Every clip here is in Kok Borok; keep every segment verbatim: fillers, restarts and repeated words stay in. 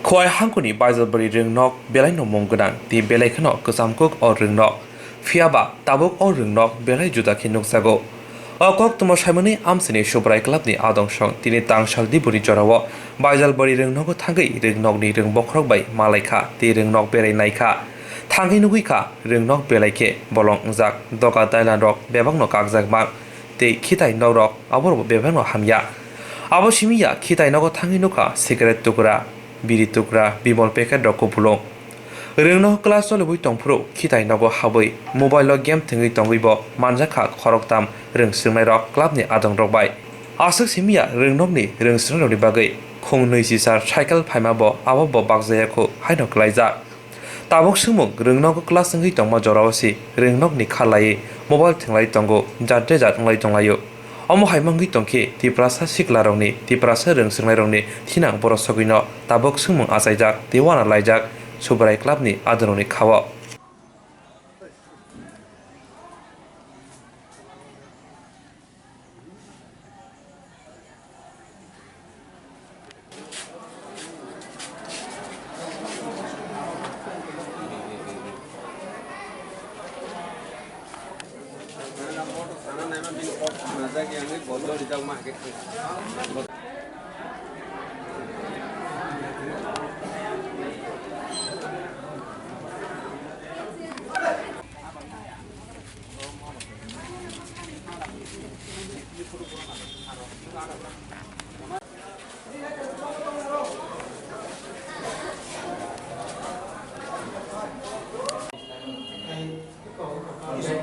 Khowai hangkuni Baijalbari rwngnok belaino mung gwnang tei belai kheno kwcham kuk o rwngnok. Phiyaba tabuk o rwngnok belai juda khe nukjago. O koktwma saimani amchini Subrai Clubni adong song tini tangsal dibuni jorao Baijalbari rwngnogo thangwi rwngnokni rwngbokhorok bai malaikha tei rwngnok belai naikha. Thangwi nugwikha rwngnok belai khe bolong wngjak, doga dailanrok bebakno kakjak mang. Tei khitai nokrok aborok bebakno hamya. Abo simi ya khitai nogo thangwi nukha cigarette tukra, biri tukra, bimol packet rok kupulung. Rwngno class cholibwi tongphuru khitai nogo habwi mobile o game thwngwi tongwi bo manjakha khoroktham rwng swrwngnairok club ni adongrok bai. Aswk simi ya rwngnokni rwng swrwngnairokni bagwi khung nwi sisar cycle phaima bo abo bo bakjaya khu haino klaijak. Tabuk swngmung rwngnogo class wngwi tongma jorao se rwngnokni kha laiwi mobile thwnglai tongo, jat de jat wnglai tonglaio. Omo hai wngwi tongkhe Tiprasa siklarokni, Tiprasa rwng swrwngnairokni thinang borok sogwino tabuk swngmung achaijak tei uana laijak Subrai Clubni adongrokni khao.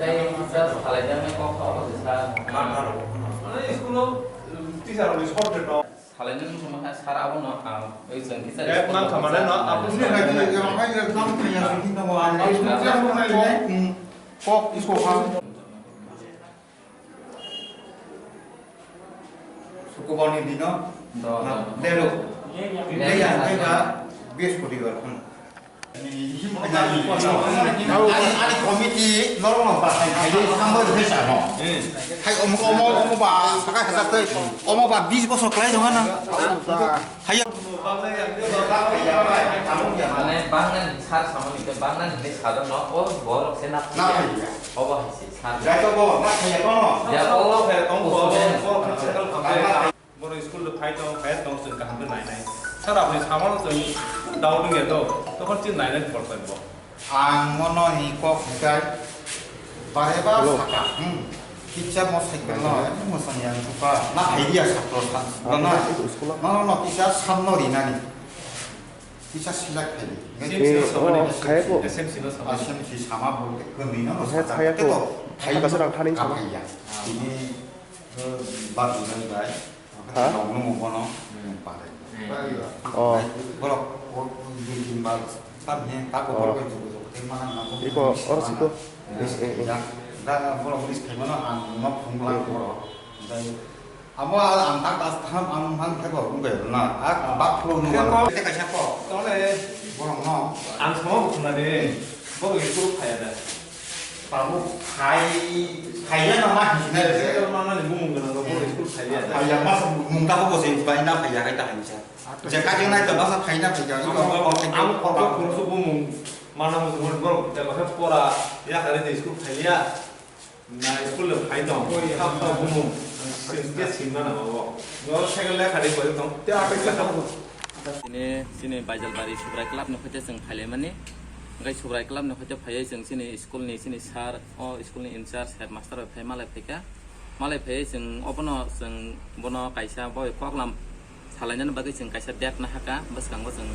Tei teacher salaijaknai kok kha obo se sir. Salai nang tongma kha sir abono ang, oi chwng teacher bag nang kha mane no, abo se. Kok isko kha. Sukubarni dino. Do, do. Lero. Leya, leya, Brihaspatibar. Ani, ani committee norok no bahai khai sambo de sa no. Hai omo, omo, omo ba sakai hasak tei omo ba bis bosor klai dong na. Hai. Mane bangna ni sir samani ke bangna ni sajak no o borok se na. Na hai. Obo hai se sir. Jai to bo na hai ya kono. Ya o student. Borok school de phai tong, phai tong chwng kaham khe nai nai. Sir, apni samano chwng doubt wngya to, tokon chwng nai nai por tong bo. Ang mono ni kok hikai bare ba saka. Hmm. Teacher mo cycle no, mo sani ang tuka. Na idea satro san. No, no, no, teacher samno rinani. Teacher select khai. Same same samani. S M C no samani. S M C sama bo kami no. Hai saka. Hai kasarang thani sama. Ini Babu nang bai. Ha? Nong nung bono. Pare. Oh. Borok, borok, dui tin bar. Tab ni, tab borok, borok, borok, borok, mana nang. Iko, oro situ. Eh, eh, eh. Ya, da, borok, list khai mano, ang nok phung lang borok. Dai, amo, ang tak das tham, ang mang khai borok, ungke na. Ak, bak phung nung. Te kaisa ko. Tole. Borok no. Ang sama bukhuna de. Borok itu kaya da. Tabuk phai, phaiya na ma hinwi na rwkhe? Phaiya ma nani bumung gwnang rok bo school phaiya da. Phaiya ma sa mung ta bo se bai na phaiya kai ta hinwi sa. Je ka jeng nai ta ba sa phai na phaiya. Amo, amo, amo korba kursu bumung mana musu mun borok da ba pora ya kare de school phaiya. Na school le phai tong. Thap thap bumung. Sing ke sing na na bo. Nor second le khari ko tong. Te ape ka tong. Tini chini Baijalbari Subrai Club ni hoite chwng phailaimani. Hwnkhe Subrai Club ni hoite phaiwi chwng chini school ni chini sir, o school ni in charge headmaster bai phai malai phaikha. Malai phaiwi chwng obono chwng bono kaisa bo bai koklam salainani bagwi chwng kaisa date nahakha. Bwskango chwng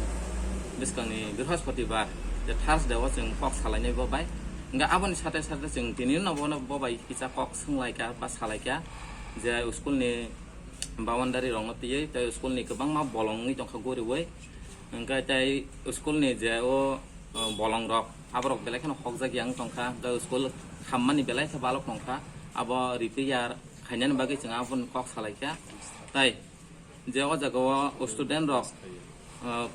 bwskangni Brihaspatibar je Thursday o chwng kok salainai bo bai. Hwnkhe aboni sate sate chwng tini no bono bo bai kisa kok swnglaikha ba salaikha je school ni boundary rokno twiwi tei school ni kwbangma bolong wngwi tongkha guriwi. Hwnkhe tei school ni je o, o, bolong rok aborok belai kheno hokjak yang tongkha, hwnkhe school khammani belai khe balok tongkha, abo repair khainani bagwi chwng aboni kok salaikha. Tai je o jaga o student rok, o,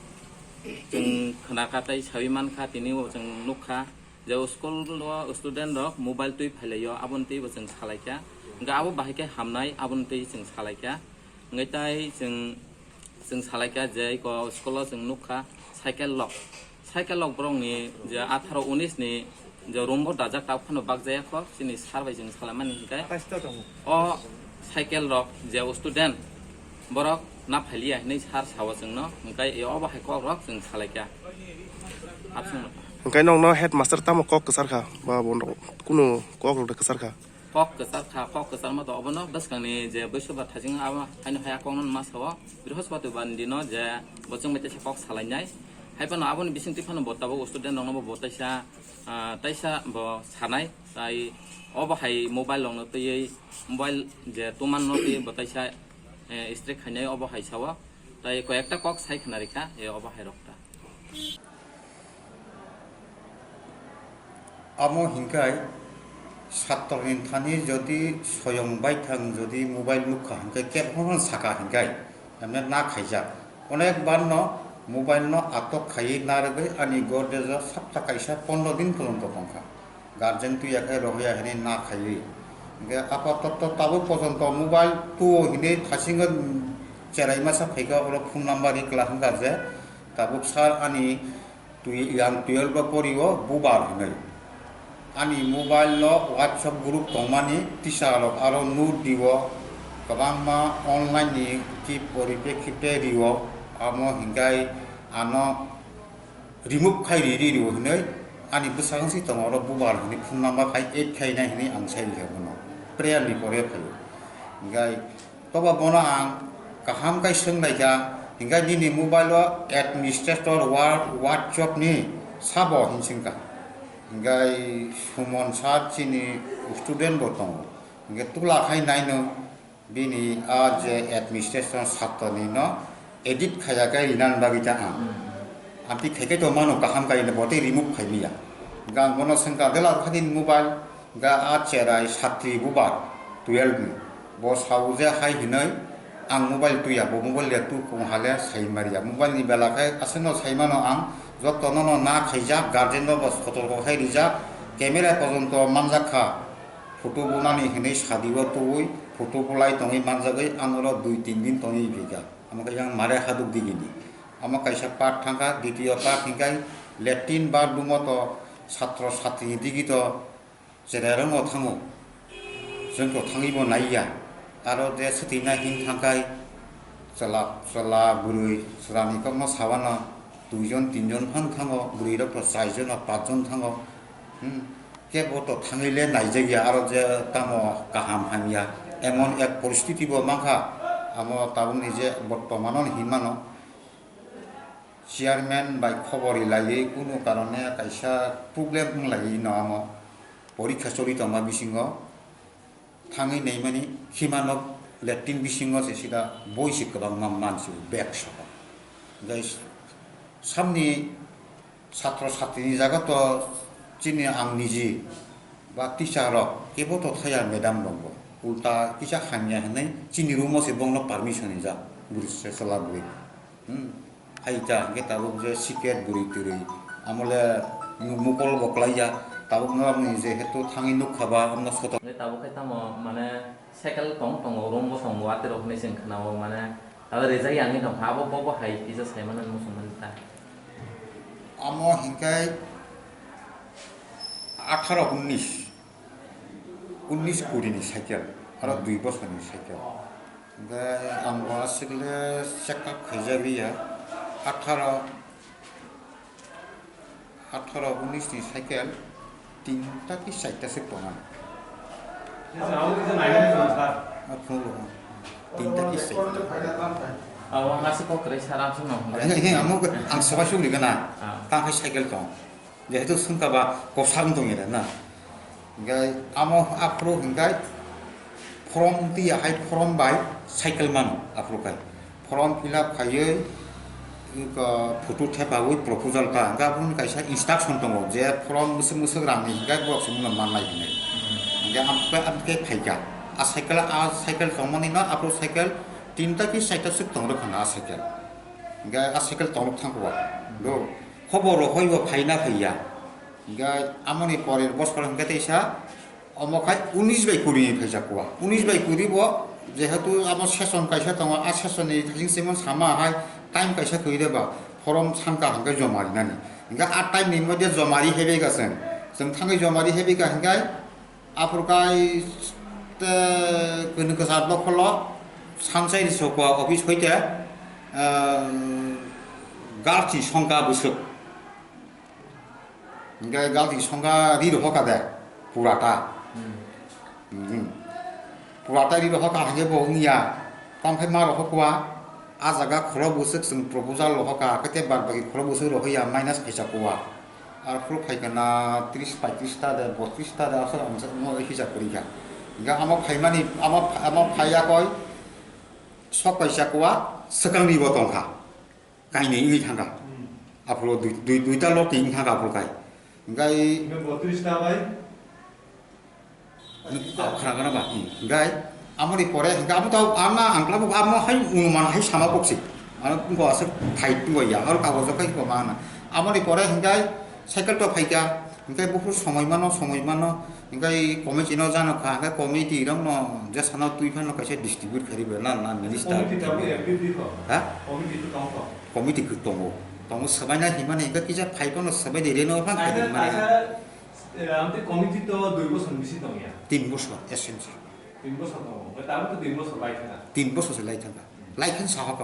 chwng khnakha tei sawi mankha, tini bo chwng nukha. Je o school o student rok mobile twi phailaio, aboni twi bo chwng salaikha. Hwnkhe abo bahai khe hamnai, aboni twi chwng salaikha. Hwnkhe tai chwng Chwng salaikha je eko school o chwng nukha cycle rok, cycle rok borokni je atharo unis ni je room bo dajak, tabuk phano bakjaya kho, chini sir bai chwng salaimani hinkhe o cycle rok je student borok na phailiya hinwi sir sao chwngno, hinkhe obo hai kok rok chwng salaikha. Aswk. Hwnkhe nokno headmaster tamo kok kwchar kha, ba bo kunu kok rok kwchar kha? Kok kwchar kha, kok kwcharma to obono bwskangni je bwswk ba thajing abo haino haya kokno ma sao. Brihospati ban dino je bo chwng bai teisa kok salainai. Hai phano aboni bisingtwi phano bo tabuk student rokno bo, bo teisa, ah, teisa bo sanai. Tai obo hai mobile rokno twiwi, mobile je tumanno twiwi bo teisa, eh, strict khainai obo hai sao. Tai koi ekta kok sai khna rikha, eh, obo hai rok ta. Amo hinkhai satroni thani jodi soyong baithang jodi mobile nukha hinkhai kebokno saka hinkhai emne na khaijak. Onek bar no mobile no atok khaiwi narwgwi ani gordejo sapta kaisa pondro din porjonto tongkha. Guardian tuya khe rohoya hinwi na khaiwi. Hinkhe apatoto tabuk porjonto mobile tuo hinwi thasingo cherai masa phaikha, oro phone number ri kwla hwnkha je tabuk sir ani Twi-, yang twelve o pori o bubar hinwi. Ani mobile o WhatsApp group tongmani teacher rok aro note rio, kwbangma online ni ki poripekkhipe rio, amo hinkhai ano remove khai ri ri rio hinwi ani bwskango se tongo, oro bubar hinwi phone number khai add khainai hinwi ang sai rikha bono, prayer ni pore phaio. Hinkhai Toba bono ang kaham khe swng lai kha, hinkhai nini mobile o administrator wa-, WhatsApp ni sabo hinsing kha. Hinkhai Sumon sir chini student bo tongo. Hinkhai tula khai naino bini a je administration satoni no edit khaiya khe rinani bagwi ta ang. Amtwi khai khe to mano kaham khe bo tei remove khai liya. Hinkhai ang bono swng kha, dela rw kha nini mobile. Ga a cherai satri bubar twelve ni. Bo sao je hai hinwi ang mobile tuya, bo mobile le tu kung hale sai mariya. Mobile ni bela khe aswkno sai mano ang joto no no na khaijak, guardian no bo sotorko khai rijak, camera porjonto manjak kha. Photo bunani hinwi sadi o tubui, photo bulai tongwi manjagwi ang oro dui tin din tongwi phaikha. Amo khe yang mare haduk digini. Amo kaisa part thangkha, ditiyo part hinkhai latrine bathroom o to satro satri digi to Cherai rokno thango, chwng to thangwi bo naiya. Aro je swtwina hin thangkhai, chwla, chwla bwrwi chwlani kokno sawano duijon tinjon phan thango, bwrwi rok to chaijon no pachjon thango. Hmm. Kebo to thangwi le naijakya, aro je tamo kaham hamya emon ek poristiti bo mankha, amo tabukni je bortomano hinmano. Chairman bai khobor rilaiwi kunu karone kaisa problem wnglaiwi no amo porikha choli tongma bisingo thangwi naimani khimano latrine bisingo se sida boi se kwbangma mansi bag soho. Hingke samni satro satrini jaga to chini ang niji ba teacher rok kebo to thaya madam rok bo ulta kisa hamya hinwi chini room o se bongno permission rijak bwrwi se chwla bwrwi. Hmm. Hai ta, hingke tabuk je siket bwrwi twrwi, amo le mukol bo kwlaiya, tabuk norokni je hetu thangwi nukha ba, amno sotok. Hingke tabuk khe tamo, mane, cycle tong tongo, room bo tongo, watwi rok hinwi chwng khna-o, mane, tabuk rijak ya wngwi tongkha, abo bo bo hai kisa sai mano muchung mani ta. Amo hingke atharo unis. Unis kuri ni cycle, aro dui bosor ni cycle. Hingke ang bo aswk le check up khaijak liya, atharo, atharo unis ni cycle tinta ki charta se tongo. Ah, phone bo, tinta ki charta. Abo ang aswk kok kwrwi sir, ang sung nang hwnka. He, he, amo ang sobai sugri gana, ah, tang hai cycle tong. Jehetu swngkha ba kwchang tongwi rw na. Hingkhe amo aphuru hingkhe form twi ahai form bai cycle mano aphuru khai. Form fill up khaiwi, eko photo thepawi proposal ta. Hingkhe aphuru kaisa instruction tongo je form mwswk mwswk rangni hingkhe borok se mano mannai hinwi. Hingkhe amtwi amtwi phaikha. A cycle, a cycle tongmani no aphuru cycle tinta ki charta swk tongrwkha na a cycle. Hingkhe a cycle tongrwk thangkha o. Do. Khobor rohoi bo phaina phaiya. Hingkhe amoni porer bosor hingkhe teisa omo khai unis bai kuri ni phaijak kua. Unis bai kuri bo Jehetu amo session kaisa tongo, a session ni thajing simon sama hai time kaisa kwrwi de ba form sangka hangke joma rinani. Hingke a time ni moddhe joma ri hebai ka chwng. Chwng thangwi joma ri hebai ka hingke aphuru kai te kwnwi kwchar dokholo sanchai ni sokwa office hoite, ah, galchi songka bwswk. Hingke galchi songka ri rohoka de purata. Hmm. Hmm. Purata ri rohoka hingke bo wngya. Tamo khe ma rohokwa. A jaga khorok bwswk chwng proposal rohoka. Kete bad baki khorok bwswk rohoya minus khaisa kwa. Ar phuru phaikana tris paitris ta de, botris ta de, aswk ang mo hisab kwrwi kha. Hingke amo phaimani, amo, amo phaiya koi sok kaisa kwa, swkangni bo tongkha. Kainwi wngwi thangkha. Hmm. Aphuru dui, dui, duita lotwi wngkha aphuru kai. Hingkai Hingke botris ta bai? Khna gana ba? Hmm. Hingkai amoni pore hingke amo to ama ang kla bo amo hai unuman hai sama koksi. Ano tungko aswk thai tungko ya, aro kagojo kai ko mana. Amoni pore hingkai cycle to phaikha, hingkai buphuru somoi mano, somoi mano. Hingkai committee no jano kha, hingkai committee rok no je sana twi phano kaisa distribute kharwi bai na, na minister. Committee tabuk active di kho? Ha? Committee to tong kho? Committee khe tongo. Tongo swbaina himani hingkai kisa phai phano swbai de reno phang Kaisa, khe himani. Kaisa, eh, amte committee to dui bosor bisi tong ya? Tin bosor, S M C. Tin bosor tongo. Hingkai tabuk to tin bosor lai thang. Tin bosor se lai thang. Lai khan saha